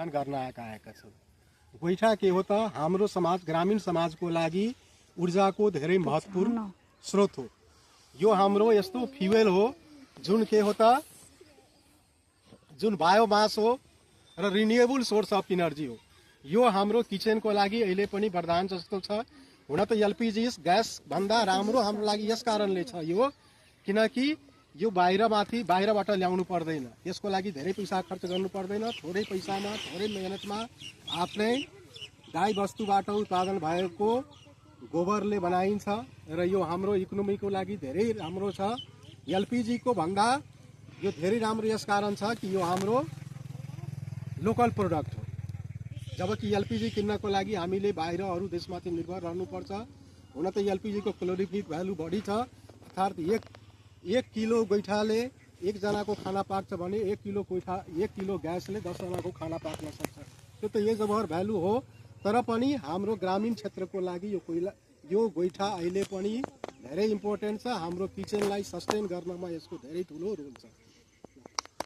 गर्न आएका छन्। गोइठा के हो त हाम्रो समाज ग्रामीण समाजको लागि ऊर्जाको धेरै महत्त्वपूर्ण स्रोत हो। यो हाम्रो यस्तो फ्युएल हो जुन के हो त जुन बायोमास हो र रिन्युएबल सोर्स अफ इनर्जी हो। यो हाम्रो किचनको लागि अहिले पनि वरदान जस्तो छ। हुन त एलपीजी ग्यास भन्दा राम्रो हाम्रो लागि यस कारणले छ यो किनकि यो बाहिरबाट ल्याउनु पर्दैन। यसको लागि धेरै पैसा खर्च गर्नु पर्दैन। थोरै पैसामा थोरै मेहनतमा आफ्नै गाई वस्तुबाट उत्पादन भएको गोबरले बनाइन्छ र यो हाम्रो इकोनोमीको लागि धेरै राम्रो छ। एलपीजी को भन्दा यो धेरै राम्रो यस कारण छ कि यो हाम्रो लोकल प्रोडक्ट हो। जबकि एलपीजी किन्नको लागि हामीले बाहिर अरू देशमाथि निर्भर रहनुपर्छ। हुन त एलपीजी को क्यालोरिफिक भ्यालु बढी छ, अर्थात् एक किलो गोइठाले एकजनाको खाना पाक्छ भने एक किलो ग्यासले 10 जनाको खाना पाक्न सक्छ। त्यो त यो जबहर भ्यालु हो। तर पनि हाम्रो ग्रामीण क्षेत्रको लागि यो गोइठा अहिले पनि धेरै इम्पोर्टेन्ट छ। हाम्रो किचनलाई सस्टेन गर्नमा यसको धेरै ठुलो रोल छ।